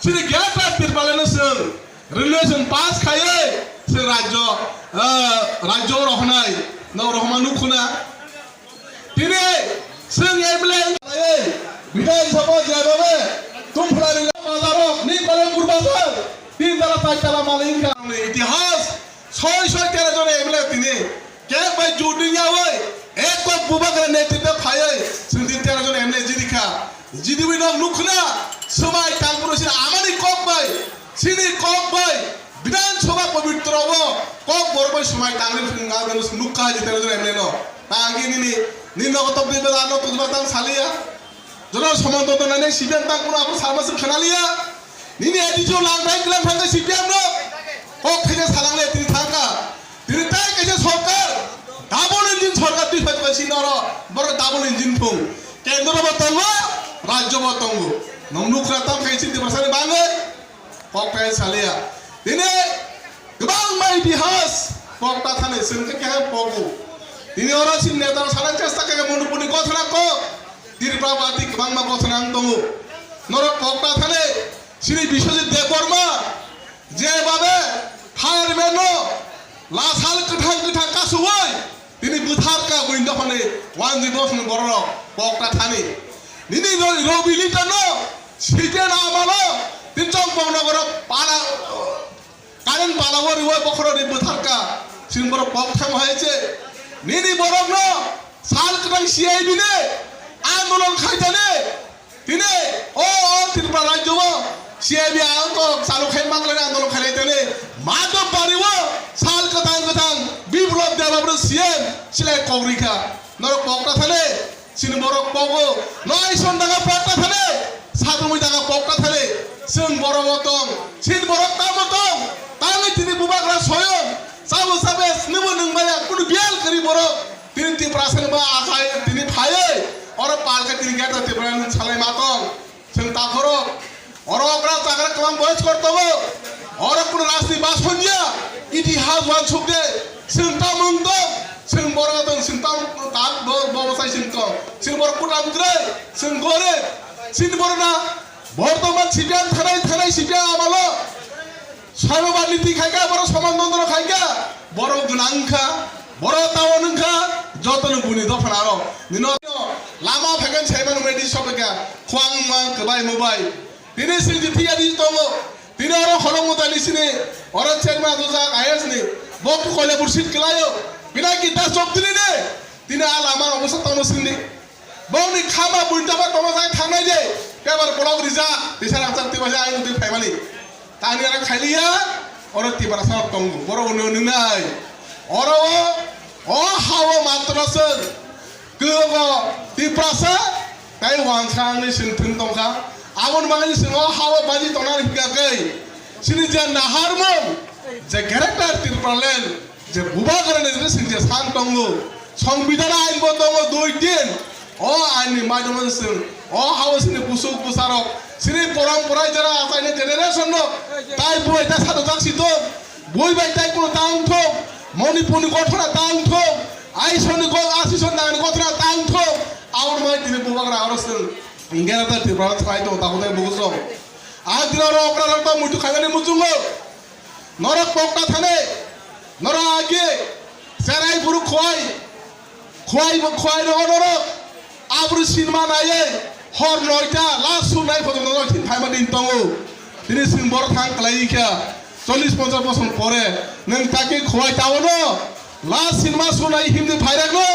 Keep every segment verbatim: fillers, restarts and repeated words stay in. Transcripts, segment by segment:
Chini Greater Tipraland no chwng resolution pass khaiwi chwng rajyo, ah, rajyo rohonai, no rohoma nukhuna. Tini chwng M L A wngkha, Bidhan Sabha jeba be tungphla ringya bazarok ni Kalemkor bazar tin tala char tala malik wngkha. Itihas soi soi tero jon M L A tini kek bai jut wngyawi ek kok bubagra netritwe phaiwi chwng tin tero jon M L A jirikha. Jidibwi nok nukhna swmai tangphuru chini amani kok bai, chini kok bai, Bidhan Sabha pabitro o kok borok bai swmai tangwi phwrwng nukha je tero jon M L A no. Tangwi nini, nini nogo tokdi bela no tujma tang saliya. Jono somonto to nane siben tang kuno apo sama sing khanaliya. Nini edi jo lang thang klang thang sipiam no. Kok thene salang le tini thangka. Tini tai kaisa sorkar. Double engine sorkar twi phai phai si noro. Boro double engine phung. Kendro bo tongo, rajyo bo tongo. Nong nukra tam khai si Tiprasa ni bangwi. Kok thai saliya. Tini kwbangma itihas pokta thani chwng khe keha pogo. Tini oro chini neta rok sana chesta khe Manipurni gothana kok. Tripura bati kwbangma gothana ang tongo. Norok pokta thani chini Biswajit Debbarma je babe fireman no lasal kwthang kwthang kasugwi Tini bwtharka buini dophani wanjwi bosongni bororok pokta thani. Nini ro-, robi litar no site na amalo tin chong pong nogoro pala, current pala o riwi bokhorok ni bwtharka. Chini borok pok thangma hai se. Nini borok no sal kwthang C I B ni andolon khaitani. Tini o, o Tripura rajyo o C I B ang kok chalu khai manglai andolon khailai tini Madhop Bari o sal kwthang kwthang Biplop Debbarma C M silai kok rikha. Norok pokta thani, chini borok pogo, no aison daga pokta thani, satrumui daga pokta thani, chwng borok o tong, chini borok tamo tong, tangwi tini bubagra soyong, sabo sabe snibo nwngbaya kunu biyal kwrwi borok. Tini Tiprasa ni ba achai tini phaiwi oro palka tini geta Tiprasa ni salai matong. Chwng takhoro oro okra chakra kwbang boys kor tongo. Oro kuno rajni bason ya. Itihas wansuk de. Chwng tamung tong. Chwng borok tong. Chwng tamung tak bo bo sai chwng tong. Chwng borok kutam kwrwi. Chwng gorib. Chini borok na bortoman sipiyan thanai thanai sipiyan amalo. Sarobaditi khaikha, borok soman dondro khaikha, borok gwnang wngkha, borok tawan wngkha, jotono buini dophana rok. Nino lama phaikhe saimano medi sophaikha, khwang mang kwbai mubai. Tini sing jiti yadi tongo, tini oro holong mutani sini, oro chairman ajojak I A S ni, bo koile bursit kwlaio, bina kita chok tini de, tini a lama obosa tongmo sini. Bongni khama buini dophar tongma jai thangnai de, paper block rijak, tisa rangchak twi baisa ayang twi phaimani. Tani ara khailiya, oro Tiprasa rok tongo, borok uni uni nai. Oro o, o ha o matro se, kwbo Tiprasa, tai wansang ni sing thwng tongkha. Aboni bagwi sing o ha o baji tongnani hingka khe, sini je naharmung, je character Tipraland, Je bubagrani je sing je san tongo, Songbidan ain bo tongo dui tin. O ain ni maidoma je sing, o hao sini busuk busarok, sini porom porai jera achaini generation no, tai buai ta sado jak si tong, bui bai tai kuno tang thong, Manipur ni gothona tang thong, Aisoni go asison nang ni gothona tang thong, aur mai tini bubagra aro sing, ingera ta Tripura thalai tong, takhuk tai bugusong. Adira ro okra rok ta muitu khainani muchungo. Norok pokta thani, norok agi, cherai buru khwai, khwai bo khwai rogo norok, abru sinma naiye, hor noita, last show nai photo norok thin phaima din tongo. Tini sing bor thang klai kha, chollish ponchash bosor pore, nwng taki khwai taono, last sinma show nai himdi phairak no,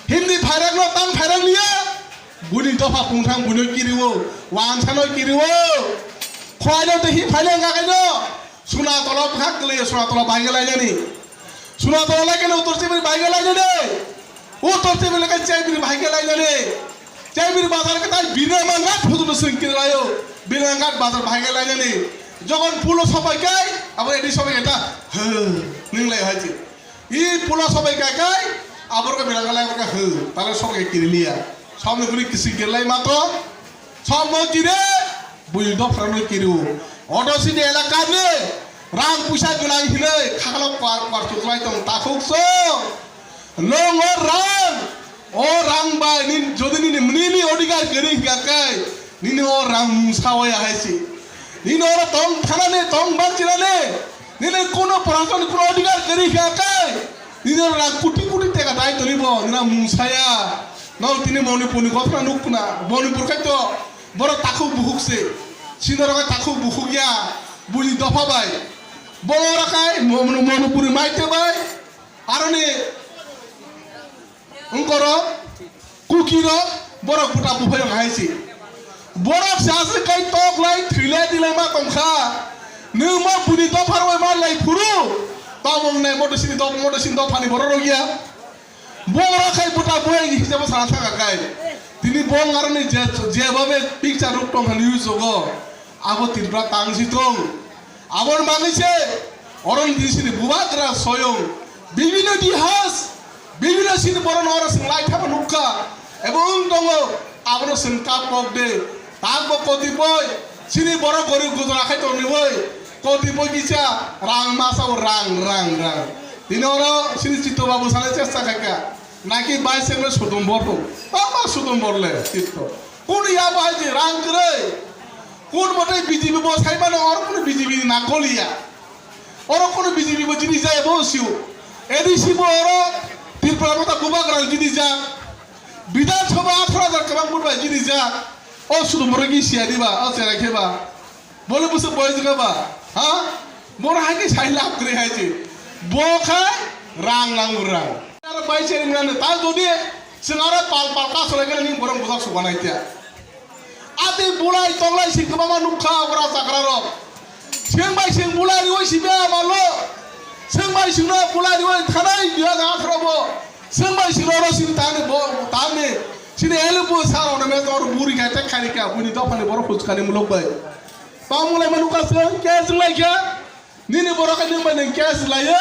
Hindi phairak no tang phairak niya. Buni dopha pungthang buni kiriwo. Wansano kiriwo. Khwai no tehi phaile wngkha kaino. Suna tolo bwkha kwlwi suna tolo baige lainani. Suna tolo lai keno uttor chibri baige lainani. Uttor chibri lai keno chebri baige lainani. Chebri bazar khe tai bina mangat phutu swing kiri laio. Bina mangat bazar baige lainani. Jogon pulo sopai kai, abo edi sopai kai ta. He, ning lai haji. I pula sobai kai kai, aborok belai belai aborok hw, tale sobai kai kiriliya. Somni guri kisi kirilai matro, somno kire, bui dophrano kiru. Odo sini elakani, rang puisa gwnang hinwi, khakalo kwar kwar chuklai tong takhuk so. Nongo rang, o rang bai, nin, jodi nini, nini odhikar giri hika kai, Nini o rang mungsa waya hai se. Nini oro tong thanani, tong banchinani. Nini kuno prashasanik kuno odhikar kwrwi kha kai. Nini oro rang kuti kuti teka dai tonibo, nini mungsa ya. No tini Manipur ni gothra nuk kuna. Manipur khai to borok takhuk bukhuk se. Sindoro khai takhuk bukhuk ya. Buini dopha bai. Bo oro khai Mon-, Manipur ni maite bai. Aroni Wngkoro, Kuki rok, borok buta buphai rok hai se. Borok se aswk kai tok lai, thwi lai, di lai ma tong kha. Nwng ma buni dopha rok bai ma lai phuru. Tamo wngnai moto sini dop-, moto sini dopha ni borok rok ya. Borok khai buta buphai ni hisabo sana thang kha kai. Tini bo ngarani je, je babe picture rok tong kha news rogo. Abo Tripura tang si tong. Aboni bagwi se oro ni sini bubagra soyong bibino dihas, bibino sini borok no oro chwng lai thangma nukha, ebo wng tongo, abono chwng kap kok de, takbo kotipoi sini borok gorib gujra khai tongni oi, kotipoi kisa rang masa o rang, rang, rang. Tini oro sini Chitto Babu sanai chesta khaikha, naki bai sengno sudom borok, tama sudom borle Chitto. Kunu ya bahai je rang kwrwi. Kun mote B J P bo sai mano, oro kunu B J P ni nangkol ya. Oro kunu B J P bo jini jaya bo siu. A D C bo oro Tripura mota bubagra jini ja. Bidhan Sabha atharo hajar kwbang vote bai jini ja. O sudu moro ki siya diba, o cherai kheba. Bole busu boy juga ba. Ha? Moro hai ki sai lab kwrwi hai je. Bo khai rang nang rang. Aro bai cherai nang ta jodi chwng aro pal pal ka solai gele ni borok bujak suganai tia. Ati bulai tonglai si kwbangma nukha okra chakra rok. Seng bai seng bulai riwi si be amalo. Seng bai seng no bulai riwi thanai biya ga akhro bo. Seng bai seng ro sini tani bo tani. Sini elu bo sa ro me tor buri ga tek khani ka buni dophani borok huchkani mulok bai. Tong mulai ma nukha seng ke seng lai kha. Nini borok nung bai nung case laiwi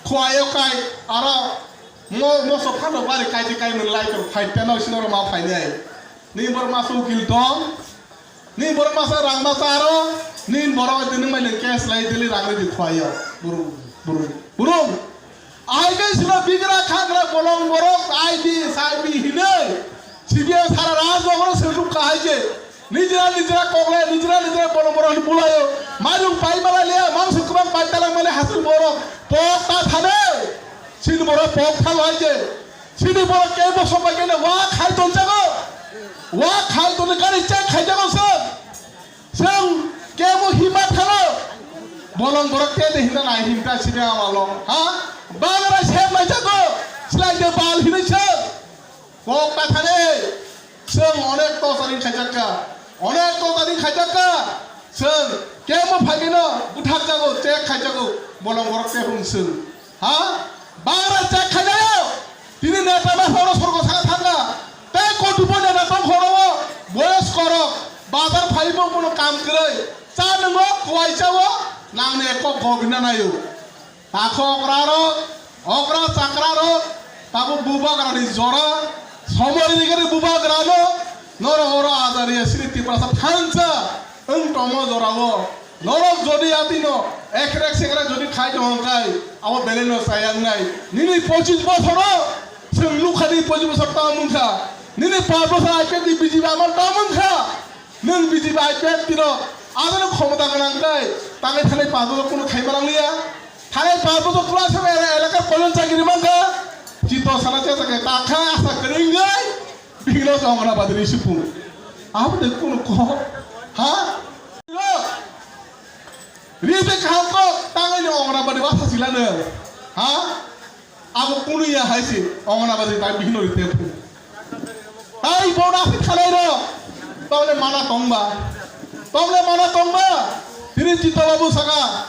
khuaio kai aro mo mosok phano bari kaiti kai mun lai to phai teno sino ma phai nai. Nini borok masa ukil tong. Nini borok masa rang masa aro nini borok nung bai nung case lai dili rang di khuaio. Burung burung burung. Ai ke sino bigra khagra bolong borok ai di sai di hinoi. Sibiya sara raj bogoro se ruk kahai je. Nijra nijra koklai, nijra nijra bono bono hwnwi bulaio. Mairung pai mala liya, mangso kwbang pai talang mani hasing borok. Pok ta thane. Sini borok pok thalo hai je. Sini borok kebo sopai kene wa khai tonjago. Wa khai toni gari check khaijago se. Seng kebo hima thalo. Bolong borok kede hinda nai hinda sini amalo. Ha? Bagra sem naijago. Slai de bal hinwi se. Kok ta thani, chwng onek torture khaijak kha, onek torture khaijak kha, chwng kemo phaikhe no bwthak jago, check khaijago, bolong borok tei hwn chwng. Ha? Bagra check khaijago, tini neta ma horo sorgo saka thangkha, tei kotipo neta tong horo o, boyos korok, bazar phaibo bono kam kwrwi, cha nwngo, kwai chao, nangne kok gobina naio. Takho okrarok, okra chakrarok, tabuk bubagrani jora, somoi rigari bubagrano, norok oro ajariya sini Tiprasa thansa, wng tongmo jorao. Norok jodi atino ekrek sekrek jodi khai tongkha kai, abo belai no chayang nai. Nini pochis bosoro chwng nukhani pochis bosor tamo wngkha. Nini pas bosor I P F ni B J P amar tamo wngkha. Nwng B J P I P F T no adoni khomota gwnang kai, tangwi thanai pabo no kunu khai manang liya. Thanai pabo to kula sama era elakar kolon chagiri mangka. Chito sana chesa kai takha asa kering gai. Bigno sa ongna badri sipu. Abo de kunu ko. Ha? Ribe kaham ko tangwi ni ongna badri basa silano. Ha? Abo kunu ya hai se, ongna badi tai bihino rite phu. Tai bona se khalai ro. Tole mana tongba. Tole mana tongba. Tini Chito Babu saka.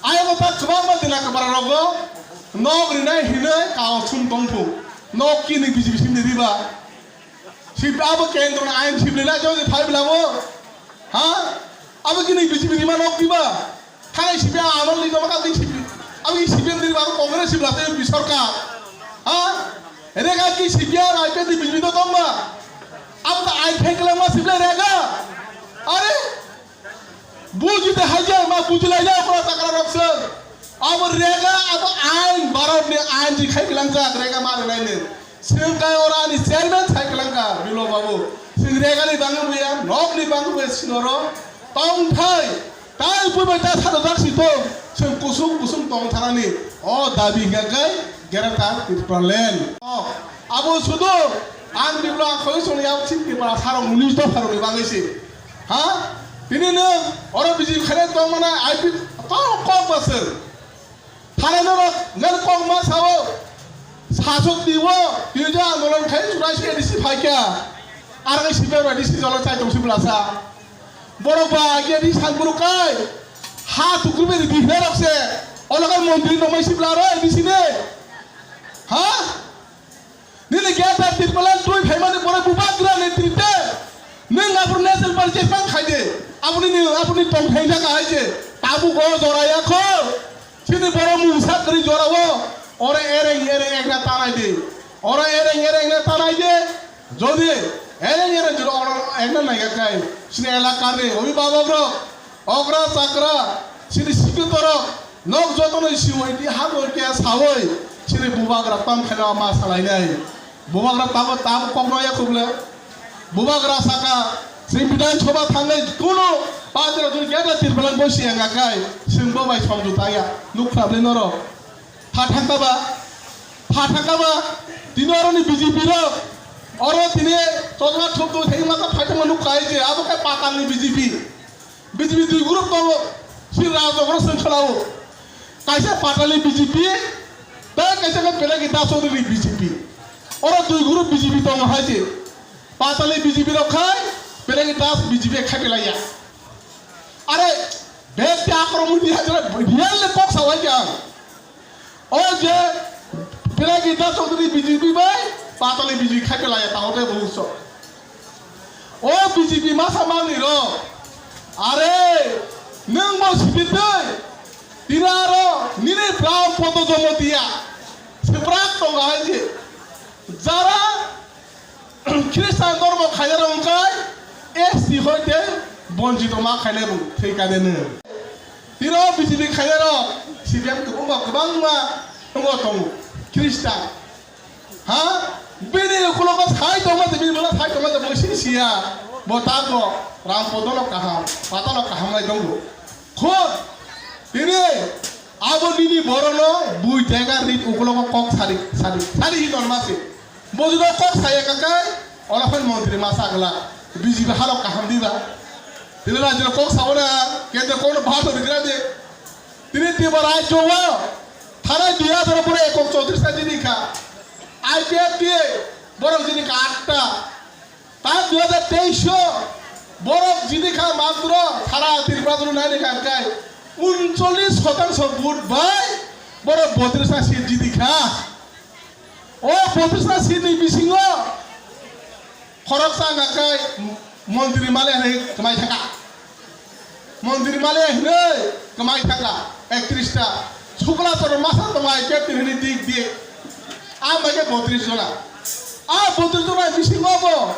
Ayo ta kwbangma dina kwbara rogo. Nok rinai hinai kao sum tongphu. Nok kini bisi bisi ni riba. Sib abo kendro na ain sib lela jo phai bilabo. Ha? Abo kini bisi bisi ma nok diba. Thai C P M amol ni joma kal C P M, abo C P M ni abo Congress si blate M P sorkar. Ha? Rega ki C P M I P F ni B J P to tongma. Abo to ai khai kala ma sible rega. Are? Buji de haja ma buji la ya kula takra rokse. Abo rega abo ain Bharat ni ain ji khai bilang jak rega ma rega ni. Sengkai ora ni chairman sai kalangka, Bilo Babu. Sini Tegani bangwi buya, nokni bangwi buya sinoro tongthai. Tai buibai ta sado dak si tong, chwng kusum kusum tong thanani. O dabi hingka kai Greater Tipraland. O, abo sudo ang biblo ang khoi song yap chim Tripura sarong unis dopha rokni bagwi se. Ha? Tini nwng oro bijik khare tong mana I P to kok baswk. Thanai norok nang kok ma sao. Sasok dibo, tini je andolon khai churaisi A D C phaikha. Ar ngai sibe A D C jolo chai tong si blasa. Borok ba agi A D C san buru kai. Ha tukru be di hne rok se. Olo kai montri no mai si bla ro A D C ne. Ha? Nini Greater Tipraland twi phaimani borok bubagra netrite. Nwng aboni national party jesmang khaide. Aboni ni, aboni tongthai jaka hai je. Tabuk o jora ya kho. Chini borok mungsa kwrwi jora o. Ore ereng ereng ekna tanai de. Ore ereng ereng ekna tanai de. Jodi ereng ereng jora oro ekna naiga kai. Chini elaka ni obi babok rok. Okra chakra, chini sikhitorok, nok jotono siwai di habo khe sawi, chini bubagra tam khaina ma salainai. Bubagra tamo tam kok no ya khuble. Bubagra saka, chini Bidhan Sabha thangnai kuno, padra dun kya da tirbalan bosi enga kai, sing bo bai song juta ya, nuk khablai noro. Pha thangka ba, pha thangka ba, tini oro ni B J P rok, oro tini chokma thok thok thai mata phai thangma nuk kai je, abo khe patal ni B J P. B J P dui group tongo, si rajok oro seng khalao. Kaisa patal ni B J P, tei kaisa khe Pelagi Das Chaudhary ni B J P. Oro dui group B J P tongo hai je. Patal ni B J P rok khai, Pelagi Das B J P khai pelaiya. Are, bek te akromon ni hajra, real le kok sawai khe ang. O je Pelagi Das Chaudhary B J P bai, patali B J P khai pelai ya, taho te buso. O B J P masa mani ro. Are, nwng bo sibitwi. Tira ro, nini pram poto jomotia. Siprak tonga hai je. Jara Khristan dhormo khainai rok wngkha S T hoite bonchito ma khainai bo thwi kade nw. Tiro B J P khainai rok C P M kwbangma kwbangma wngo tongo Khristan. Ha? Bini ukulogo sai tongma tei bini bwla sai tongma tei bo sini siya. Bo tago ram podono kaham, patalo kaham lai tongo. Khod tini abo nini borono bui tega rit ukulogo kok sari sari sari hi tonma se. Bojino kok saya kakai, ora phai montri ma sagla, B J P halok kaham diba. Tini rajyo kok saona, kendro kono bahato rigra de. Tini Tripura rajyo wa, thana dui hajar pore ekok chowtris ta jini kha. I P F T borok jini kha atta. Ta dui hajar teis o borok jini kha matro thana Tripura dulu nani kha kai. Uncholish shotangsho vote bai borok botris ta seat jini kha. O botris ta seat ni bisingo khoroksa hwnka khe montri male hinwi kwmai thangkha. Montri male hinwi kwmai thangkha ektris ta. Sukla choro masa tongo I P F T hinwi dik dik. A bai khe botris jona. A botris jona bisingo bo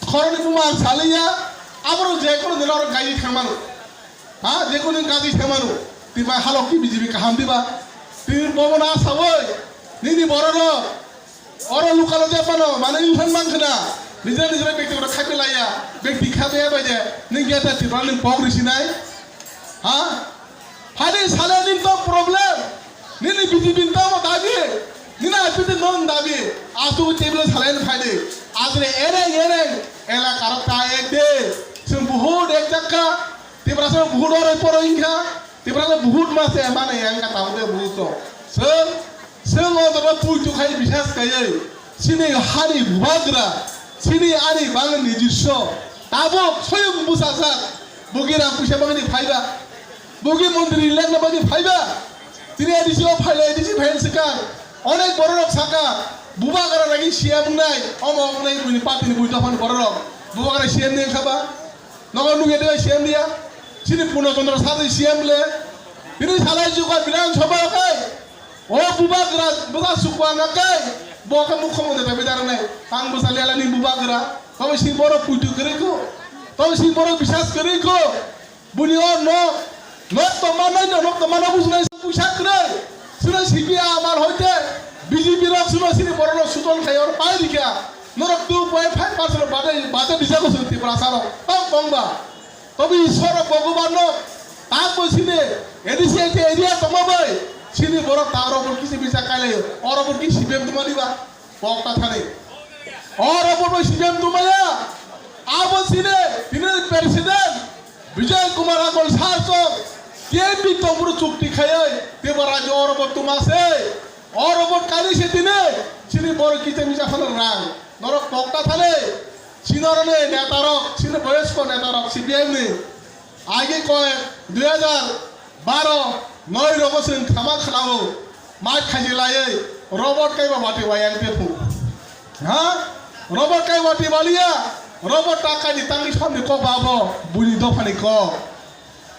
khoroknwi buma ang saliya. Aborok je kono dino oro gaidi thangmano. Ha, je kono gaji se manu, twi bai halok ki B J P kaham diba? Twi bobo na sawi, nini borok rok, oro local o je phano, mane infan man khna, nijra nijra bekti oro khai pelaiya, bekti kha be bai de, nini geta Tripura ni pok risi nai? Ha? Phani sale nini to problem, nini B J P ni tamo dabi, nini I P T non dabi, asu table sale ni phai de, asre ereng ereng, elaka rok ta ek de, sum buhut ek jakka, Tiprasa buhut oro poro wngkha, Tiprasa buhut mase mane yang kata ude buhut to. Seng, seng o doro pui tu khai bisas kayai. Sini hani bubagra, sini ani bang nijiswa. Tabok soyung busajak, bugi rang puisa bangni phaiba. Bugi montri lekna bangni phaiba. Tini A D C o phaile, A D C phaile sikang. Onek bororok saka, bubagra lagi C M wngnai, omo wngnai buini party ni bui dophani bororok. Bubagra C M ni wngkha ba? Nogo nugya de C M dia. Sini Purno Chandra Sadi C M le. Bini salai juga Bidhan Sabha kai. O bubagra, buga sukwa na kai. Bo ka mukho mo de tabi dar nai. Ang busa lela ni bubagra. Tamo si boro puitu kere ko. Tamo si boro bisas kere ko. Buni o nok. Nok to manai no, nok to mana bujnai puisa kere. Sino C P I amal hoite. B J P rok sino sini boro no suton khai or pai dikha. Norok two point five percent bade, bade bijago chwng Tiprasa rok. Tang tong ba. Tobo Ishwar rok Bhagwan rok. Tang bo chini A D C area tongma bai. Chini borok ta rok bo kisi bisa kailai. Oro bo kisi bem tuma diba. Pokta thani. Oro bo bo sibem tumaya. Abo sine, tini president Vijay Kumar Agarwal sir song K M P tongphuru chukti khayai, tebo rajyo oro bo tuma se. Oro bo kani se tini, sini boro kite misa phano rang. Norok pokta thani, sinoroni netarok, sini boyosko netarok C P I M ni. Agi koi dui hajar baro noi rogo chwng khama khwlao, mai khaji laiwi robot kaiba wati wayang te phu. Ha? Robot kai wati waliya, robot ta kaini tangni samni kok ba abo, buini dophani kok.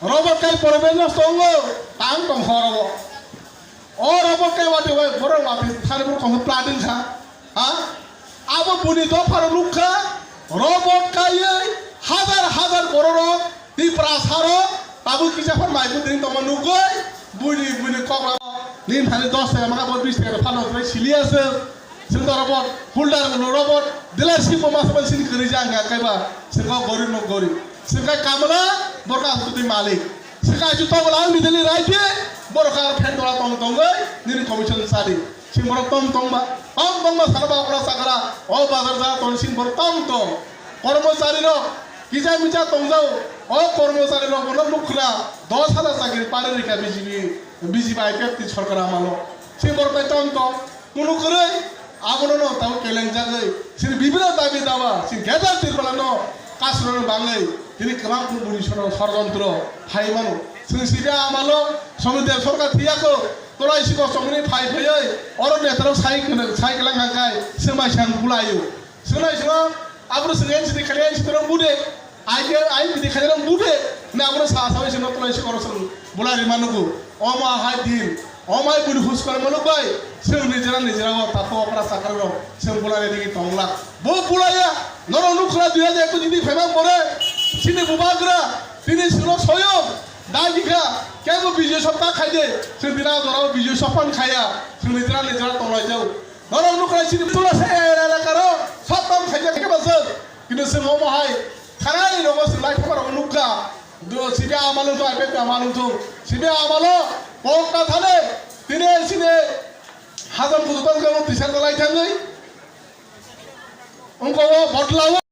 Robot kai poribesh nosto wngo, tang tong horobo. O robot kai wati wai, borok wati thani borok kok planning kha. Ha? Abo buini dophano nukha, robot kaiwi hazar hazar bororok Tiprasarok tabuk kisa phar mai bwtwini tongma nukgwi buini, buini kok rok nini thani dos taka maka bo bis taka phano khlai siliya se. Chwng da robot, holder no robot, dealership bo masa masa sini kwrwi jang kha kaiba, chwng kok gorib no gorib. Chwng kha kamla, borok kha twi malik. Chwng kha chu tongla ang bidali raidi, borok kha phen dola tong tongwi nini commission sadi. Chini borok tong tong ba, tong tong ba sana ba okra sakara, o bazar ja tong chini borok tong tong. Kormochari rok kisa misa tong jao, o kormochari rok bono nukra dos hajar chakri pari rikha B J P, B J P I P F T sorkar amalo. Chini borok bai tong tong, kunu kwrwi, abono no tamo kelengjagwi, chini bibino dabi daba, chini geda tirpala no kasro no bangwi, tini kwbang kunu buni sono sorojontro phai mano. Chini sida amalo, somni de sorkar thiyako, Tolai si kosong ni phai phaiwi oro netarok sai kwna-, sai kwlang hangkai swmai sang bulaio. Swmai sino abro swng N C D khali N C D rok bude, I P L, I P D khali rok bude, na abro sa sawi sino tolai si korosong bulai rima nugo. Omo hai din, omo hai buni hus kore mano bai, swng nijera nijera o tato okra sakra rok swng bulai rigi tongla. Bo bulaiya, norok nukhra dui hajar ekus ni phaimang bore, sini bubagra, tini sino soyong, Dai bikha, kebo bijoy sopta khaide, chwng dina dorao bijoy sophan khaya, chwng nijra nijra tonglaijao. Norok nukrai chini tula se elakaro soptam khaide khe baswk. Kintu chwng omo hai thanai rogo chwng lai thapar nukha. Do sibe amalung thung, aibe amalung thung. Sibe amalo pokta thane, tine sine hajam kudu tong kebo tisa kolai thangwi. Ungko o botla o.